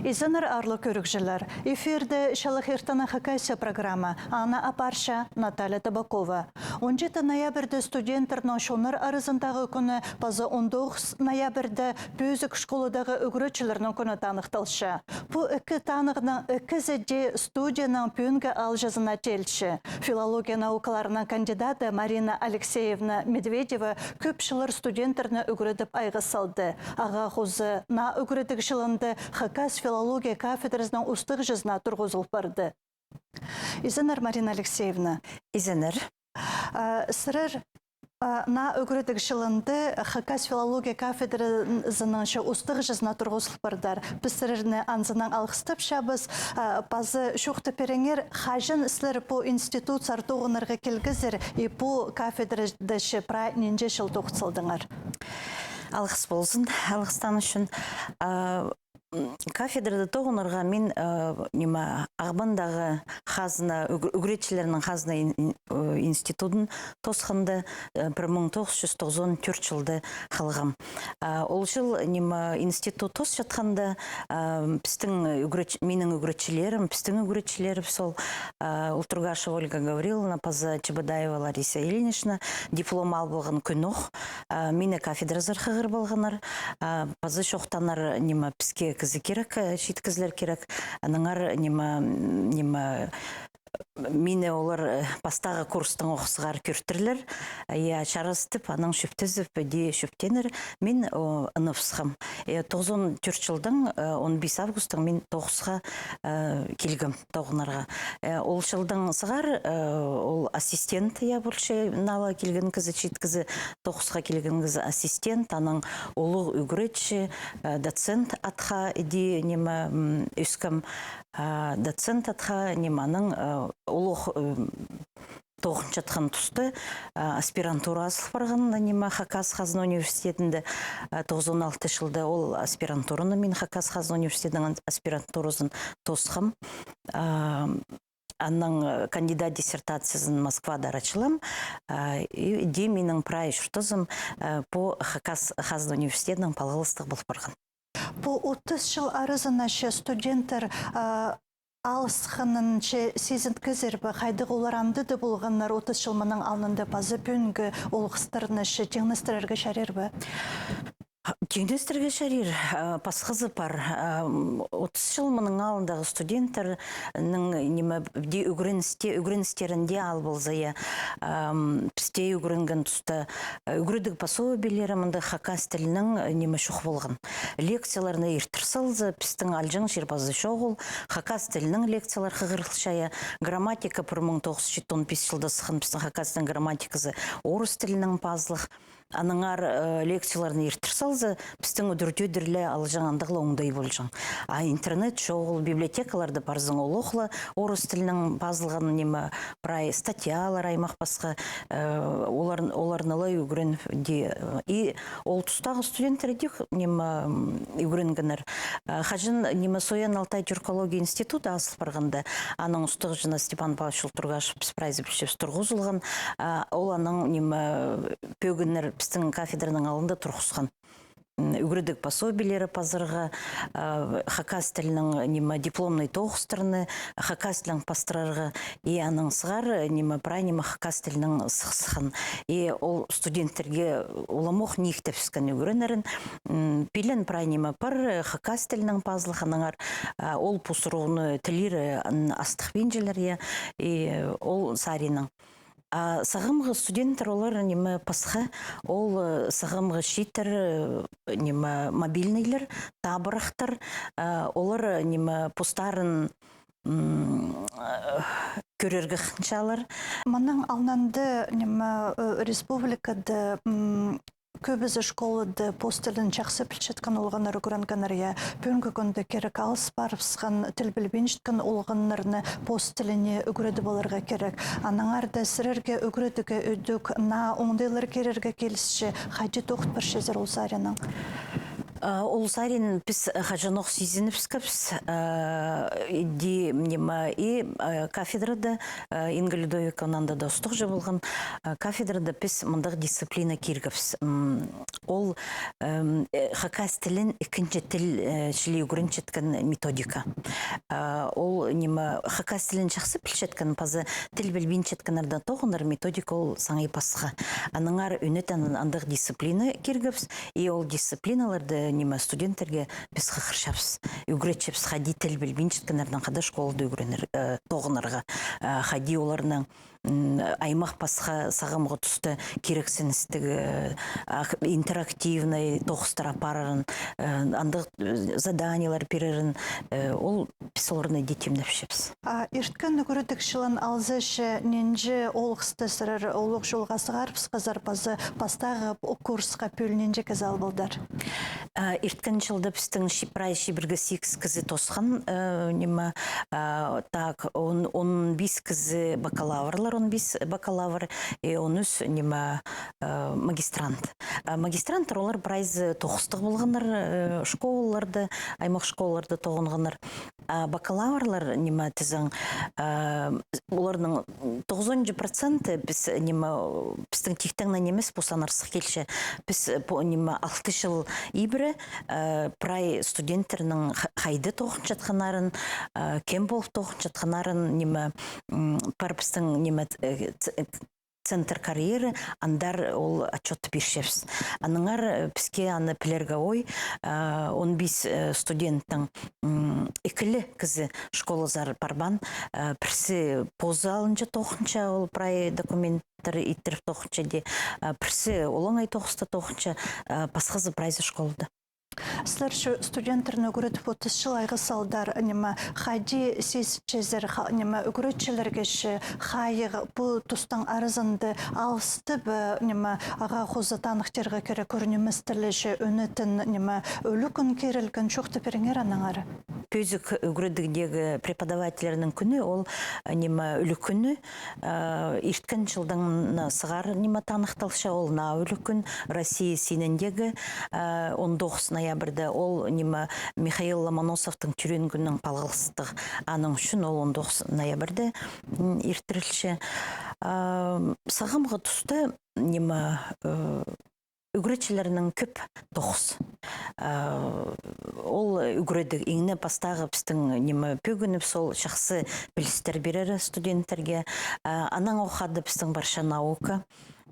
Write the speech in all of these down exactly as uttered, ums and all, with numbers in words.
Изеннер, аарлығ кӧрігҷілер! Эфирде «Чалых иртеннең Хакасия» программа. Аны апарча Наталья Табакова. Он читі ноябрьде студенттернің чоннар аразындағы кӱні паза он тоғыс ноябрьде пӧзік школадағы ӱгретчілернің кӱні таныхталча. Пу ікі танығның ікізі дее студияның пӱӱнгі аалҷызына теелче. Филология наукаларының кандидаты Марина Алексеевна Медведева кӧп чыллар студенттерні ӱгредіп айғас салды. Ағаа хоза наа ӱгредіг чылында хакас филология кафедразының устағҷызына турғызыл парды. Изеннер, Марина Алексеевна. Изеннер. А, сірер, а, наа ӱгредіг чылында хакас филология кафедразының че устағҷызына турғызыл пардар. Піс сірерні анзынаң алғыстапчабыс. А, пазы чоохтап пиріңер, хаҷан сірер пу институтсар тоғынарға килгезер, и пу кафедрада че прай нинҷе чыл тоғын салдыңар? Алғыс ползын алғыстаан ӱчӱн. А, м, кафедрада тоғынарға мин, э, ниме, Ағбандағы хазна, ӱг-, ӱгретчілернің хазна ин-, ин-, э, институдын тоосханда, э, пір муң тоғыс чӱс тоғызон тӧрт чылда халғам. А, ол чыл, ниме, институт тоосчатханда, а, пістің ӱгретч-, минің ӱгретчілерім, пістің ӱгретчілерібіс ол, а, Ултургашева Ольга Гавриловна паза Чебодаева Лариса Ильинична диплом ал полған кӱннең, а, мині кафедразар хығырып алғаннар. А, паза чоохтааннар, ниме, піске кізі кирек, э, чиит кізілер кирек. Аннаңар, ниме, м, ниме, мині олар, э, пастағы курстаң ох сығара кӧртірлер. Я, чарас тіп, анаң чӧптезіп, дее чӧптеннер. Мин, о, ыныбысхам. Э, тоғызон тӧрт чылдаң, э, он пис августтаң мин тоғысха, э, килгем тоғынарға. Э, ол чылдаң сығара, э, ол ассистент, я, полча, наа ла килген кізі, чиит кізі, тоғысха килген кізі ассистент, анаң улуғ ӱгретчі, э, доцент атха, иди, ниме, м, ӧскем, а, доцент атха, ниме, анаң, э, улуғ, э, тоғынчатхан туста, а, аспирантура азыл парған, ниме, Хакас хазна университетінде, а, тоғызон алты чылда ол аспирантураны мин Хакас хазна университетінің аспирантуразын тоосхам. А, анаң, э, кандидат диссертациязын Москвада арачылаам, а, и, иди минің прай чуртазым, э, пу Хакас хазна университетінің палғалыстығ пол парған. Пу отыс чыл аразына че студенттер, а, алысханын че сизінгезер бе, хайдағ олар анда даа полғаннар отыс чыл мының алнында, паза пӱӱнгі олғыстарны че теңнестірерге чарир бе? Теңнестірерге чарир, а, пасхазы пар. А, м, отыс чыл мының алнындағы студенттернің, ниме, дее ӱгреністе-, ӱгреністерінде ал полза, я, ам, пісте ӱгренген туста, э, ӱгредіг пособиелері мында хакас тілінең, э, ниме, чох полған. Лекцияларны иртір салза, пістің алҷаң чир пазы чоғыл, хакас тілінең лекциялар хығырылча, я, грамматика пір муң тоғыс чӱс читон пис чылда сыххан пістің хакастың грамматиказы орыс тілінең пазылығ. Аннаңар, э, лекцияларны иртір салза, пістің удур-тӧдір ле алҷаң, андағ ла оңдай полҷаң. А интернет чоғыл, библиотекаларда парзаң, олох ла орыс тілінең пазылған, ниме, прай статьялар, аймах пасха, э, олар, оларны ла ӱгрен, дее, э, и ол тустағы студенттер дее, ниме, м, ӱгренгеннер. Э, хаҷан, ниме, Саян-Алтай тюркология институты азыл парғанда, аның устағҷызына Степан Павлович Ултургашев, піс прайзы пілчебіс, турғызылған. А, ол анаң, ниме, пӧгіннер пістің кафедраның алнында турғысхан. М, ӱгредіг пособиелері пазарға, а, хакас тілінең, ниме, дипломный тоғыстарны хакас тілінең пастырарға, и анаң сығара, ниме, прай ниме хакас тілінең сыхсыххан. И ол студенттерге уламох ниик тепскен ӱгренерін, м, пилен прай ниме пар, э, хакас тілінең пазылған, аннаңар, а, ол пу сурығны тілирі, м, астыхпинчалар, я, и ол саринаң. А сағамғы студенттер олар, ниме, пасха, ол, э, сағамғы чииттер, э, ниме, мобильныйлар, табырахтар, э, олар, ниме, постарын, м, э, кӧрерге хынчалар. Мының алнында, ниме, э, республикада, м, кӧбізі школада пос тілін чахсы пілчеткен олғаннар ӱгренгеннер, я. Пӱӱнгі кӱнде кирек алыс парыбысхан, тіл пілбинчеткен олғаннарны пос тіліне ӱгредіп аларға кирек. Аннаңар даа сірерге ӱгредігі ӱдӱк, наа оңдайлар кирерге килісче, хайди тоғыт парчазар ол саринаң? А, ол сарин піс, э, хаҷанох сизінібіскебіс, э, иди, ниме, и, э, кафедрада, э, Инга Людовиковна анда даа устағҷы полған, э, кафедрада піс мындағ дисциплина киргебіс. М, ол, эм, э, хакас тілін ікінҷі тіл, э, чіли ӱгренчеткен методика. Э, ол, ниме, хакас тілін чахсы пілчеткен, паза тіл пілбинчеткеннердең тоғынар методика ол саңай пасха. Аннаңар ӱнетін андағ дисциплина киргебіс, и ол дисциплиналарны, ниме, студенттерге піс хығырчабыс, ӱгретчебіс, хайди тіл пілбинчеткеннердең хада школада ӱгренер, э, тоғынарға, э, хайди оларның, м, аймах пасха сағамғы туста кирексіністіг, э, ах-, интерактивный тоғыстар апарарын, э, андағ, э, заданиелер пирерін, э, ол піс оларны иди тимнепчебіс. А ирткен ӱгредіг чылын алза че, нинҷе олғысты сірер улуғ чолға сығарыбысхазар, паза пастағы курсха пӱӱл нинҷе кізі ал полдар? А, ирткен чылда пістің чи-, прай чибіргі сигіс кізі тоосхан, э, ниме, а, так, он, он пис кізі бакалаврлар, он пис бакалавр, и он ӱс, ниме, э, магистрант. А, магистранттар олар прайзы тоғыстығ полғаннар, э, школаларда, аймах школаларда тоғынғаннар. А бакалаврлар, ниме тізең, а, оларның тоғызонҷы проценті піс, ниме, пістің тиктеңнең нимес, пу санарзах килче. Піс, э, пу, ниме, алты чыл ибіре, э, прай студенттернің ха-, хайда тоғынчатханнарын, э, кем полып тоғынчатханнарын, ниме, м, пар пістің, ниме, э, ц-, центр карьеры, андар ол отчётты пирчебіс. Аннаңар, э, піске аны пілерге ой, а, он пис, э, студенттің, м, ікілі кізі школазар парбаан, э, пірсі позы алынҷа тоғынча, ол прай документтер иттіріп тоғынча дее, а, пірсі олаңай тоғыста тоғынча, а, пасхазы прайзы школада. Сірер че студенттерні ӱгредіп одырзар чыл айғас алдар, ниме, хайди сизінчезер, ха-, ниме, ӱгретчілерге че хайығ пу тустың аразында алыстап, э, ниме, ағаа хоза таныхтирға кирек, ӱр нимес тілі че ӱнетін, ниме, ӱлӱкӱн кирілген, чоохтап пиріңер аннаңар. Пӧзік ӱгредігдегі преподавательлернің кӱні ол, э, ниме, ӱлӱкӱні, э, ирткен чылдаң сығара, ниме, таныхталча, ол наа ӱлӱкӱн, Россия синіндегі, э, он тоғыс ноябрьда, ол, ниме, Михаил Ломоносовтың тӧреен кӱнінең палғалыстығ. Аның ӱчӱн ол он тоғыс ноябрьда, м, иртірілче. А, сағамғы туста, ниме, э, ӱгретчілернің кӧп тоғыс. А, ол ӱгредіг иң не пастағы пістің, ниме, пӧгінібіс, ол чахсы пілістер пирері студенттерге. А, анаң ох хада пістің парча наука.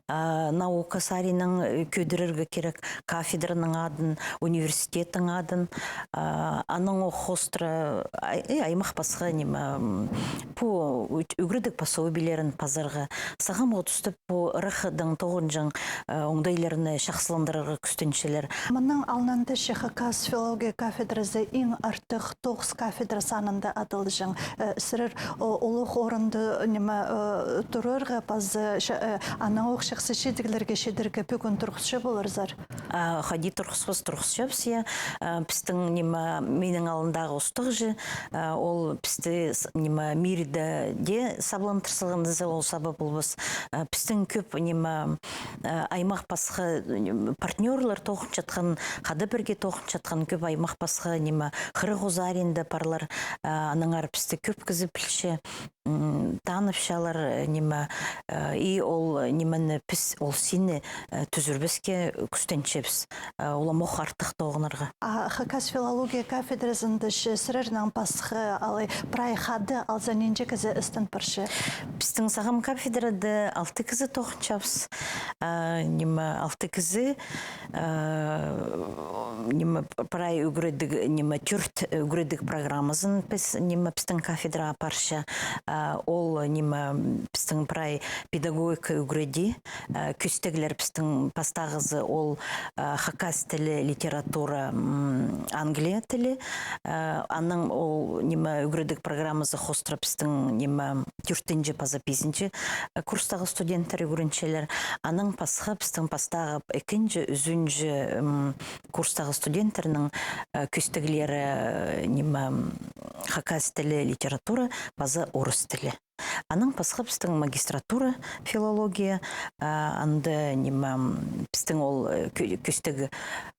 А, наука саринаң, э, кӧдірерге кирек кафедраның адын, университеттің адын. А, анаң ох хоостыра, ай-, э, аймах пасха, ниме, м, пу ӱ-, ӱгредіг пособиелерін пазарға. Сағамғы туста пу ырахтың тоғынҷаң, э, оңдайларны чахсыландырарға кӱстенчелер. Мының алнында че хакас филология кафедразы иң артых тоғыс кафедра санында адалҷаң. Э, сірер, о, улуғ орында, ниме, э, турарға паза, э, анаң ох чахсы чидіглерге читірге пӱӱн турғысча поларзар. А, хайди турғысхабыс, турғысчабыс, я. А, пістің, ниме, минің алнымдағы устағҷы, а, ол пісті с-, ниме, мирде дее сабландыр салған дезер, ол саба полбас. А, пістің кӧп, ниме, а, аймах пасха, ниме, партнёрлар тоғынчатхан, хада пірге тоғынчатхан кӧп аймах пасха, ниме, хырығ узаринда парлар, а, аннаңар пісті кӧп кізі пілче, м, таныпчалар, э, ниме, э, и ол, э, нимені піс, ол синні, э, тӱзірбеске кӱстенчебіс, э, уламох артых тоғынарға. А хакас филология кафедразында че сірернең пасха алай прай хада алза нинҷе кізі істен парча? Пістің сағам кафедрада алты кізі тоғынчабыс. А, ниме, алты кізі, а, ниме, прай ӱгредіг, ниме, тӧрт ӱгредіг программазын піс, ниме, пістің кафедра апарча. А, ол, ниме, пістің прай педагогика ӱгреди, а, кӧстеглер пістің пастағызы ол, а, хакас тілі, литература, м, англия тілі. А, анаң ол, ниме, ӱгредіг программазы хоостыра пістің, ниме, тӧртінҷі паза пизінҷі, э, курстағы студенттер ӱгренчелер. Анаң пасха пістің пастағы ікінҷі, ӱзінҷі, м, курстағы студенттернің, э, кӧстеглері, э, ниме, м, хакас тілі, литература паза орыс тілі. Анаң пасха пістің магистратура филология, э, анда, ниме, м, пістің ол, э, кӧ-, кӧстег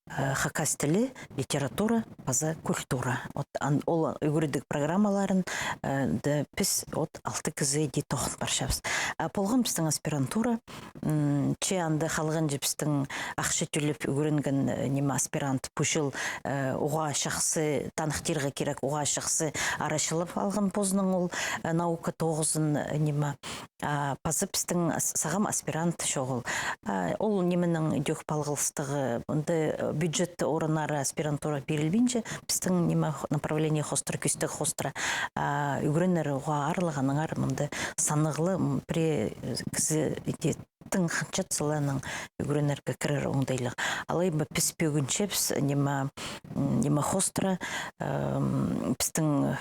э, хакас тілі, литература паза культура. Вот ан-, ол ӱгредіг программаларын, э, да піс вот алты кізі иди тоғын парчабыс. А полған пістің аспирантура, м, че анда халғанҷы пістің ахча тӧлеп ӱгренген, э, ниме, аспирант пу чыл, э, уғаа чахсы, таныхтирға кирек, уғаа чахсы арачылап алған позының ол, э, наука тоғызын, э, ниме, А, паза пістің с-, сағам аспирант чоғыл. А, ол нименің идӧк палғалыстығы, мында, э, бюджет орыннары аспирантура пирілбинче, пістің ниме х-, направление хоостыра, кӧстіг хоостыра. А, ӱгренер уғаа аарлығ, аннаңар мында санығлы, м, пірее, э, кізі иди тың хынчатсаларның ӱгренерге кірер оңдайлығ. Алай ба піс пӧгінчебіс, ниме, м, ниме хоостыра, эм, пістің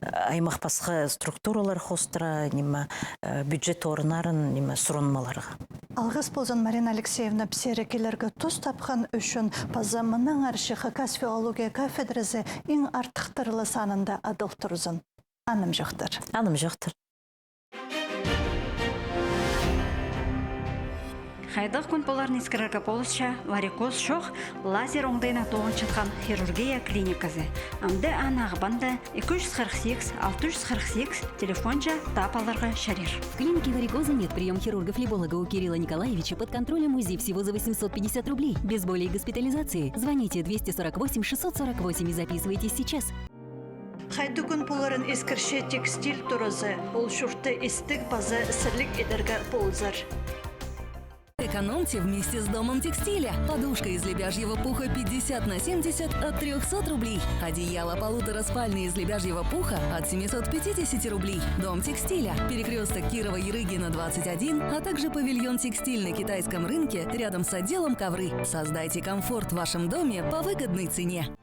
аймах пасха структуралар хоостыра, ниме, э, бюджет орыннарын, ниме, сурынмаларға. Алғыс ползын, Марина Алексеевна, пістерге килерге тус тапхан ӱчӱн, паза мынаңар че хакас филология кафедразы иң артыхтығ санында адал турзын. Анымҷохтар. Анымҷохтар. Хайдағ кӱн поларын искірерге полысча варикоз чох, лазер оңдайнаң тоғынчатхан хирургия клиниказы. Амды аны Ағбанда ікі чӱс хырых сигіс, алты чӱс хырых сигіс телефонҷа таап аларға чарир. В клинике варикоза нет. Приём хирурга-флеболога У Кирилла Николаевича под контролем УЗИ всего за восемьсот пятьдесят рублей, без боли и госпитализации. Звоните двести сорок восемь шестьсот сорок восемь и записывайтесь сейчас. Хайдағ кӱн поларын искірче текстиль туразы, ол чуртты істіг паза сірліг идерге ползар. Экономьте вместе с Домом текстиля. Подушка из лебяжьего пуха пятьдесят на семьдесят от трёхсот рублей. Одеяло полутораспальное из лебяжьего пуха от семисот пятидесяти рублей. Дом текстиля. Перекрёсток Кирова-Ерыгина, двадцать один, а также павильон «Текстиль» на Китайском рынке рядом с отделом ковры. Создайте комфорт в вашем доме по выгодной цене.